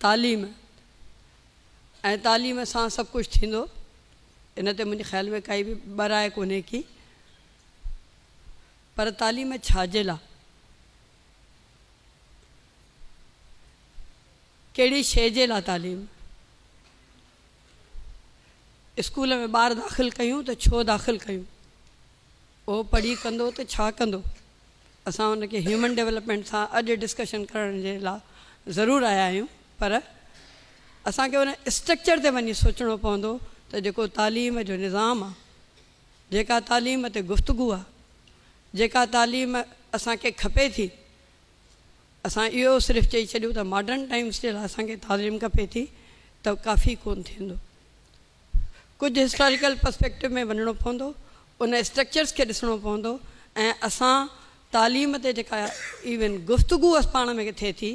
تعليم ۽ تعليم سان سڀ ڪجهه ٿيندو، ان تي منهنجي خيال ۾ ڪائي به ٻه راءِ ڪونهي ڪي. پر تعليم ڇا جي لاءِ؟ ڪهڙي شيءِ جي لاءِ تعليم؟ اسڪول ۾ ٻار داخل ڪيون ته ڇو داخل ڪيون؟ اهو پڙهي ڪندو ته ڇا ڪندو؟ اسان ان کي هيومن ڊولپمينٽ سان اڄ ڊسڪشن ڪرڻ جي لاءِ ضرور آيا آهيون، پر اسان کي ان اسٽرڪچر تي وڃي سوچڻو پوندو ته جيڪو تعليم جو نظام آهي، جيڪا تعليم تي گفتگو آهي، جيڪا تعليم اسان کي کپي ٿي، اسان اهو صرف چئي ڇڏيون ته ماڊرن ٽائمس جي لاءِ اسان کي تعليم کپي ٿي ته ڪافي ڪونه ٿيندو. ڪجهه هسٽاريڪل پرسپيڪٽو ۾ وڃڻو پوندو، ان اسٽرڪچرس کي ڏسڻو پوندو ۽ اسان تعليم تي جيڪا ايون گفتگو پاڻ ۾ ٿئي ٿي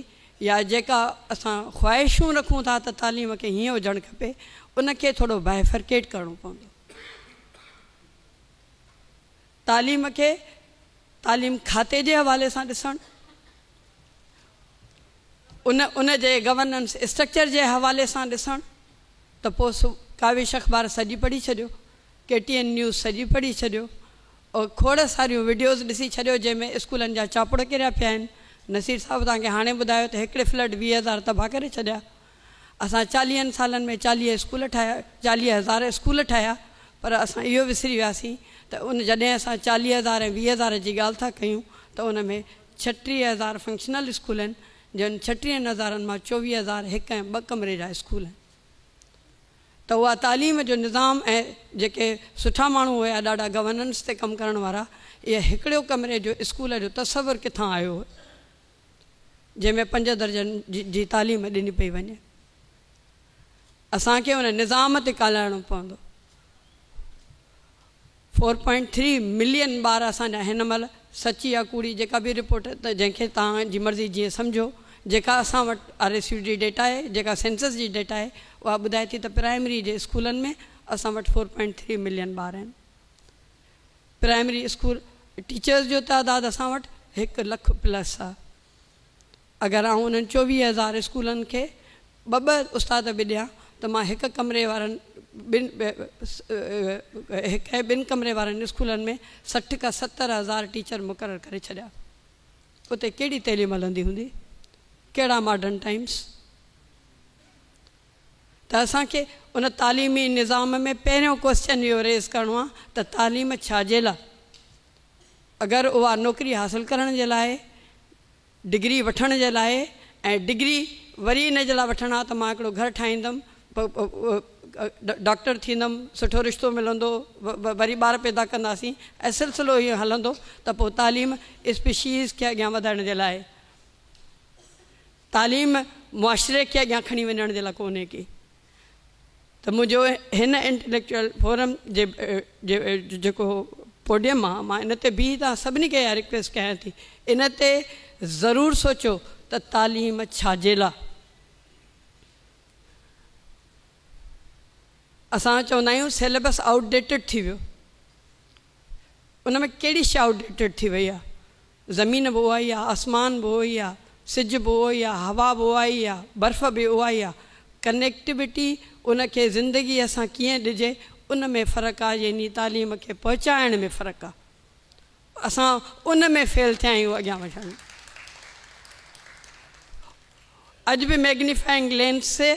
يا جيڪا اسان خواهشون رکون ٿا ته تعليم کي هيئن هجڻ کپي، ان کي ٿورو بائفرڪيٽ ڪرڻو پوندو. تعليم کي تعليم کاتي جي حوالي سان ڏسڻ، ان جي گورننس اسٽرڪچر جي حوالي سان ڏسڻ، ته پوءِ ڪاوش اخبار سڄي پڙهي ڇڏيو، ڪي ٽي اين نيوز سڄي پڙهي ڇڏيو، اور کوڙ ساريون وڊيوز ڏسي ڇڏيو جنهن ۾ اسڪولن جا چاپڙ ڪريا پيا آهن. نصير صاحب توهان کي هاڻي ٻڌايو ته هڪڙي فلڊ 20,000 تباهه ڪري ڇڏيا. اسان 40 سالن ۾ 40 اسڪول ٺاهيا، 40,000 اسڪول ٺاهيا، پر اسان اهو وسري وياسين ته ان جڏهن اسان 40,000 ۽ 20,000 جي ڳالهه ٿا ڪيون ته ان ۾ 36,000 فنڪشنل اسڪول آهن، جن 36,000 مان 24,000 هڪ ۽ ٻه ڪمري جا اسڪول آهن. ته اها تعليم جو نظام ۽ جيڪي سٺا ماڻهو هئا ڏاڍا گورننس تي ڪم ڪرڻ وارا، اهي هڪڙو ڪمري جو اسڪول جو تصور ڪٿان آيو هو جنهن ۾ 5 درجن جي تعليم ڏني پئي وڃي؟ اسان کي ان نظام تي ڳالهائڻو پوندو. 4.3 ملين ٻار اسان جا هن مهل، سچي يا ڪوڙي جيڪا به رپورٽ ته جنهن کي توهان جي مرضي جيئن سمجهو، جيڪا اسان وٽ آر ايس يو جي ڊيٽا آهي، جيڪا سينسس جي ڊيٽا آهي، اها ٻڌائي ٿي ته پرائمري جي اسڪولن ۾ اسان وٽ 4.3 ملين ٻار آهن. پرائمري اسڪول ٽيچرس جو تعداد اسان وٽ 1 لک پلس آهي. اگر آئون انهن 24,000 اسڪولن کي ٻه ٻه استاد به ڏيان ته مان هڪ ڪمري وارن ٻن هڪ ۽ ٻن ڪمري وارن اسڪولن ۾ 60 کان 70,000 ٽيچر مقرر ڪري ڇڏيا. اتي ڪهڙي تعليم هلندي هوندي؟ ڪهڙا ماڊرن ٽائمس؟ ته اسان کي ان تعليمي نظام ۾ پهريون ڪوئسچن اهو ريز ڪرڻو آهي ته تعليم ڇا جي لاءِ؟ اگر اها نوڪري حاصل ڪرڻ جي لاءِ، ڊگري وٺڻ جي لاءِ، ۽ ڊگري وري ان جي لاءِ وٺڻ آهي ته مان هڪڙو گهر ٺاهيندم، ڊاڪٽر ٿيندم، سٺو رشتو ملندو، وري ٻار پيدا ڪنداسين ۽ سلسلو ائين هلندو، ته پوءِ تعليم اسپيشيز کي اڳيان وڌائڻ جي لاءِ، تعليم معاشري کي اڳيان کڻي وڃڻ جي لاءِ ڪونهي ڪي. ته منهنجو هن انٽليڪچوئل فورم جي جيڪو پوڊيم آهي، مان ان تي بيهي توهان سڀني کي اها رڪويسٽ ڪيان ٿي، ان تي ضرور سوچو ته تعليم ڇا جي لاءِ؟ اسان چوندا آهيون سليبس آئوٽ ڊيٽيڊ ٿي ويو، ان ۾ ڪهڙي شيءِ آئوٽ ڊيٽيڊ ٿي وئي آهي؟ زمين به اها ئي آهي، آسمان به اهو ئي آهي، سج به اهو ئي آهي، هوا به اها ئي آهي، برف به اها ئي آهي. ڪنيڪٽيوٽي ان کي زندگيءَ سان ڪيئن ڏجي ان ۾ فرق آهي، يعني تعليم کي پهچائڻ ۾ فرق آهي. اسان ان ۾ فيل ٿيا آهيون اڳيان وڌڻ. اڄ به ميگنيفائنگ لينس سي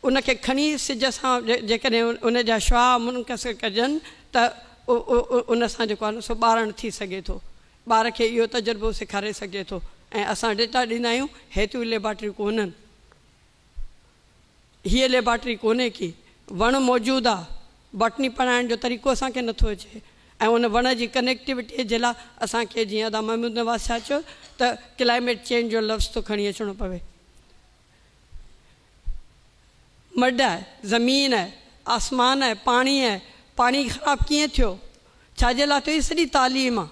ان کي کڻي سج سان جيڪڏهن ان جا شعاع منڪسر ڪجن ته ان سان جيڪو آهي نه سو ٻارڻ ٿي سگهي ٿو، ٻار کي اهو تجربو سيکاري سگهجي ٿو. ۽ اسان ڊيٽا ڏيندا آهيون هيتريون ليبارٽريون ڪونهن، هيءَ ليبارٽري ڪونهي ڪي، وڻ موجود آهي، باٽني پڙهائڻ جو طريقو اسان کي نٿو اچي. ۽ ان وڻ جي ڪنيڪٽيوٽيءَ جي لاءِ اسان کي جيئن ادا محمود نواز شاهه چيو ته ڪلائميٽ چينج جو لفظ ٿو کڻي اچڻو پوي. مڊ آهي، زمين آهي، آسمان آهي، پاڻي آهي، پاڻي خراب ڪيئن ٿيو، ڇا جي لاءِ ٿيو؟ هيءَ سڄي تعليم آهي.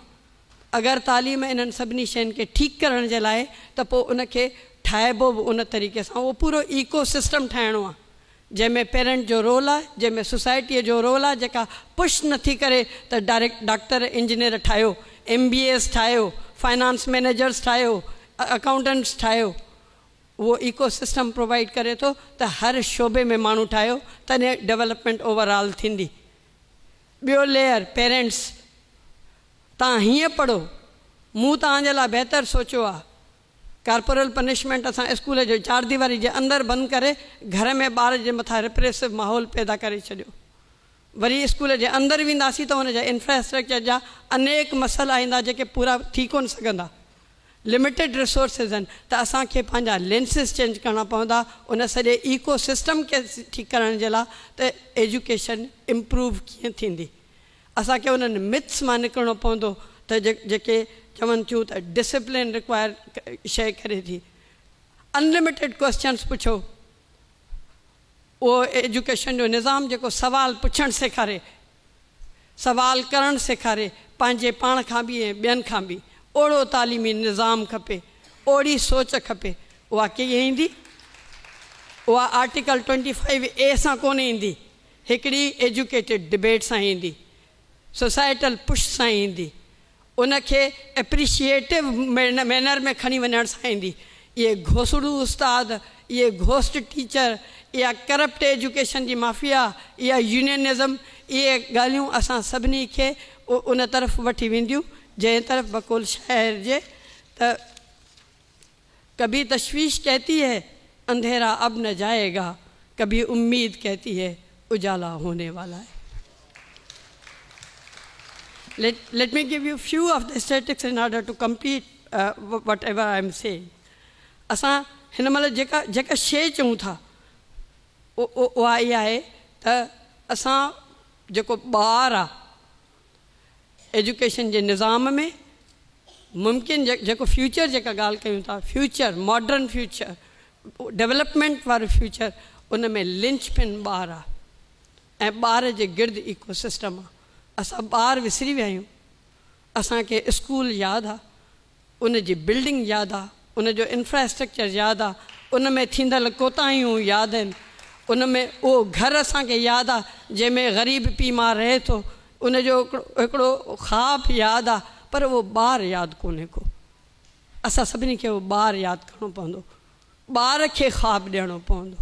اگر تعليم انهن سڀني شين کي ٺيڪ ڪرڻ جي لاءِ ته پوءِ ان کي ٺاهبو به ان طريقي سان، اهو پورو ايڪو سسٽم ٺاهڻو آهي جنهن ۾ پيرنٽ جو رول آهي، جنهن ۾ سوسائٽيءَ جو رول آهي، جيڪا پش نٿي ڪري ته ڊائريڪٽ ڊاڪٽر انجنيئر ٺاهيو، ايم بي ايس ٺاهيو، فائنانس مئنيجرس ٺاهيو، اڪائونٽنٽس ٺاهيو. اهو ايڪو سسٽم پرووائيڊ ڪري ٿو ته هر شعبي ۾ ماڻهو ٺاهيو، تڏهن ڊولپمينٽ اوور آل ٿيندي. ٻيو ليئر پيرنٽس، توهان هيئن پڙهو، مون توهان جي لاء بهتر سوچيو آهي. ڪارپورل پنشمينٽ اسان اسڪول جي چارديواري جي اندر بند ڪري گهر ۾ ٻار جي مٿان رپريسو ماحول پيدا ڪري ڇڏيو. وري اسڪول جي اندر وينداسين ته ان جا انفراسٽرڪچر جا انيڪ مسئلا ايندا جيڪي پورا ٿي ڪونه سگهندا. لميٽيڊ ريسورسز آهن ته اسان کي پنهنجا لينسز چينج ڪرڻا پوندا ان سڄي ايڪو سسٽم کي ٺيڪ ڪرڻ جي لاء ته ايجوڪيشن امپروو ڪيئن ٿيندي. اسان کي انهن مٿس مان نڪرڻو پوندو ته جيڪي چون ٿيون ته ڊسپلين رڪوائر شيء ڪري ٿي. انلميٽيڊ ڪوئسچنس پڇو. اهو ايجوڪيشن جو نظام جيڪو سوال پڇڻ سيکاري، سوال ڪرڻ سيکاري، پنهنجي پاڻ کان به ۽ ٻين کان به، اوڙو تعليمي نظام کپي، اوڙي سوچ کپي، اها ڪيئن ايندي؟ اها آرٽيڪل 25 اي سان ڪونه ايندي، هڪڙي ايجوڪيٽيڊ ڊبيٽ سان ايندي، سوسائٽل پش سان ايندي، ان کي اپريشيئيٽو مينر ۾ کڻي وڃڻ سان ايندي. اهي گهوسڙو استاد، اهي گهوسٽ ٽيچر، اها ڪرپٽ ايجوڪيشن جي مافيا، اها يونينزم، اهي ڳالهيون اسان سڀني کي ان طرف وٺي وينديون جنهن طرف بقول شاعر جي ته ڪڀي تشويش ڪهتي هي انڌيرا اب نه جائي گا، ڪڀي اميد ڪهتي هي اجالا هوني والا هي. Let me give you few of the statistics in order to complete whatever I am saying. اسان هن مهل جيڪا جيڪا شيء چئون ٿا اها اها آهي ته اسان جيڪو ٻار آ ايجوڪيشن جي نظام ۾ ممڪن جيڪو فيوچر جيڪا ڳالهه ڪيون ٿا فيوچر ماڊرن فيوچر ڊولپمينٽ وارو فيوچر ان ۾ لنچ پن ٻار آ ۽ ٻار جي گرد ايڪو سسٽم آ. اسان ٻار وسري ويا آهيون. اسان کي اسڪول ياد آ، ان جي بلڊنگ ياد آ، ان جو انفراسٽرڪچر ياد آ، ان ۾ ٿيندل ڪوتاهيون ياد آهن، ان ۾ اهو گهر اسان کي ياد آ جنهن ۾ غريب پيء ماء رهي ٿو، ان جو هڪڙو خواب ياد آ، پر اهو ٻار ياد ڪونهي ڪو. اسان سڀني کي اهو ٻار ياد ڪرڻو پوندو. ٻار کي خواب ڏيڻو پوندو.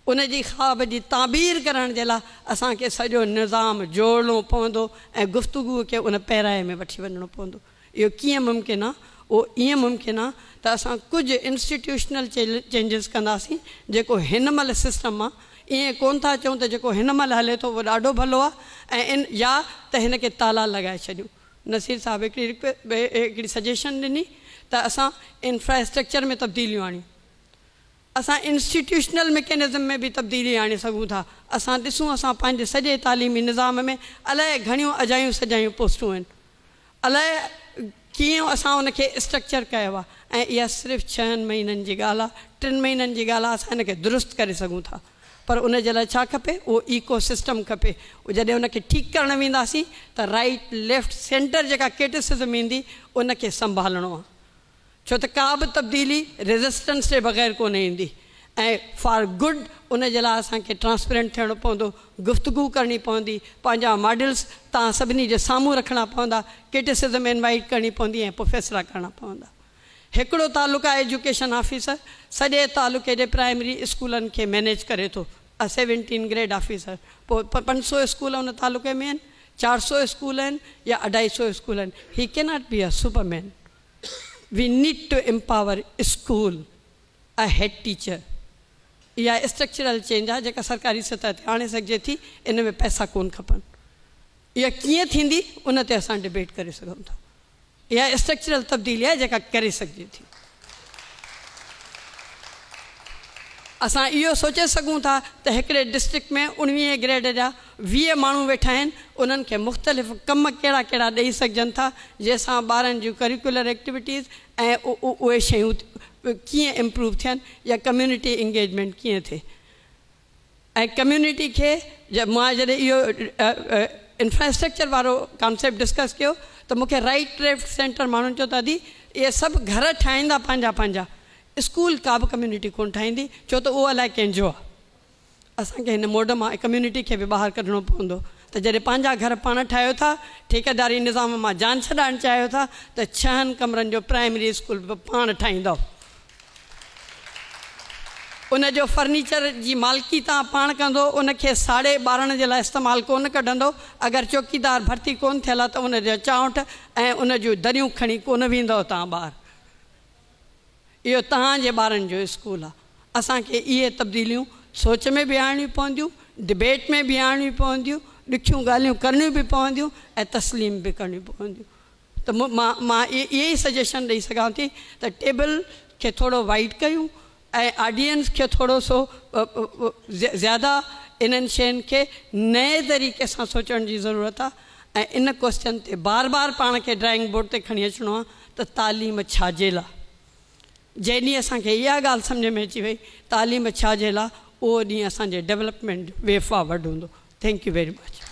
ان جي خواب جي تعبير ڪرڻ جي لاء اسان کي سڄو نظام جوڙڻو پوندو ۽ گفتگو کي ان پيرائي ۾ وٺي وڃڻو پوندو. اهو ڪيئن ممڪن آ؟ اهو ائين ممڪن آ ته اسان ڪجهه انسٽيٽيوشنل چينجز ڪنداسين جيڪو هن مهل سسٽم آ، ائين ڪونه ٿا چئون ته جيڪو هن مهل هلي ٿو اهو ڏاڍو ڀلو آ ۽ ان يا ته هن کي تالا لڳائي ڇڏيون. نصير صاحب هڪڙي هڪڙي سجيشن ڏني ته اسان انفراسٽرڪچر ۾ تبديليون آڻيون. اسان انسٽيٽيوشنل مڪينزم ۾ به تبديلي آڻي سگهون ٿا. اسان ڏسون اسان پنهنجي سڄي تعليمي نظام ۾ الائي گهڻيون اجايون سجايون پوسٽون آهن. الائي ڪيئن اسان ان کي اسٽرڪچر ڪيو آهي ۽ اها صرف ڇهن مهينن جي ڳالهه آهي، ٽن مهينن جي ڳالهه آهي اسان ان کي درست ڪري سگهون ٿا. پر ان جي لاء ڇا کپي؟ اهو ايڪو سسٽم کپي. جڏهن ان کي ٺيڪ ڪرڻ وينداسين ته رائيٽ، ليفٽ، سينٽر جيڪا ڪرٽيسزم ايندي ان کي سنڀالڻو آهي. ڇو ته ڪا به تبديلي ريزسٽنس جي بغير ڪونه ايندي ۽ فار گڊ ان جي لاء اسان کي ٽرانسپيرنٽ ٿيڻو پوندو، گفتگو ڪرڻي پوندي، پنهنجا ماڊلز توهان سڀني جي سامهون رکڻا پوندا، ڪرٽيسزم انوائيٽ ڪرڻي پوندي ۽ پوء فيصلا ڪرڻا پوندا. هڪڙو تعلقه ايجوڪيشن آفيسر سڄي تعلقي جي پرائمري اسڪولن کي مئنيج ڪري ٿو، ا سيونٽين گريڊ آفيسر، پوء 500 اسڪول ان تعلقي ۾ آهن، 400 اسڪول آهن يا 250 اسڪول آهن، he cannot be a superman, we need to empower school, a head teacher, اها اسٽرڪچرل چينج آهي جيڪا سرڪاري سطح تي آڻي سگهجي ٿي، ان ۾ پئسا ڪونه کپن، اها ڪيئن ٿيندي ان تي اسان ڊبيٽ ڪري سگهون ٿا. اها اسٽرڪچرل تبديلي آهي جيڪا ڪري سگهجي ٿي. اسان اهو سوچي سگهون ٿا ته هڪڙي ڊسٽرڪٽ ۾ 19 گريڊ جا 20 ماڻهو ويٺا آهن، انهن کي مختلف ڪم ڪهڙا ڪهڙا ڏئي سگهجن ٿا جنهن سان ٻارن جون ڪريڪيولر ايڪٽيوٽيز ۽ اهي شيون ڪيئن امپروو ٿين يا ڪميونٽي انگيجمينٽ ڪيئن ٿئي. ۽ ڪميونٽي کي مان جڏهن اهو انفراسٽرڪچر وارو ڪانسيپٽ ڊسڪس ڪيو ته مون کي رائيٽ ليفٽ سينٽر ماڻهن چيو ته ادي اهي سڀ گهر ٺاهيندا پنهنجا پنهنجا اسڪول ڪا به ڪميونٽي ڪونه ٺاهيندي ڇو ته اهو الائي ڪنهن جو آهي اسان کي هن موڊ مان ڪميونٽي کي به ٻاهر ڪڍڻو پوندو ته جڏهن پنهنجا گهر پاڻ ٺاهيو ٿا ٺيڪيداري نظام مان جان ڇڏائڻ چاهيو ٿا ته ڇهن ڪمرن جو پرائمري اسڪول به پاڻ ٺاهيندؤ. ان جو فرنيچر جي مالڪي توهان پاڻ ڪندو، ان کي ساڙي ٻارڻ جي لاء استعمال ڪونه ڪڍندو، اگر چوڪيدار ڀرتي ڪونه ٿيل آهي ته ان جا چانئٺ ۽ ان جون دريون کڻي ڪونه ويندؤ توهان ٻاهر. اهو توهان جي ٻارن جو اسڪول آهي. اسان کي اهي تبديليون سوچ ۾ به آڻڻيون پونديون، ڊبيٽ ۾ به آڻڻيون پونديون، ڏکيون ڳالهيون ڪرڻيون به پونديون ۽ تسليم به ڪرڻيون پونديون. ته مان مان اهي ئي سجيشن ڏئي سگهان ٿي ته ٽيبل کي ٿورو وائيڊ ڪيون ۽ آڊينس کي ٿورو سو زياده انهن شين کي نئين طريقي سان سوچڻ جي ضرورت آهي ۽ ان ڪوسچن تي بار بار پاڻ کي ڊرائنگ بورڊ تي کڻي اچڻو آهي ته تعليم ڇا جي لاء؟ جنهن ڏينهن اسان کي اها ڳالهه سمجهه ۾ اچي وئي تعليم ڇا جي لاء اهو ڏينهن اسان جي ڊولپمينٽ جو وي فارورڊ هوندو. Thank you very much.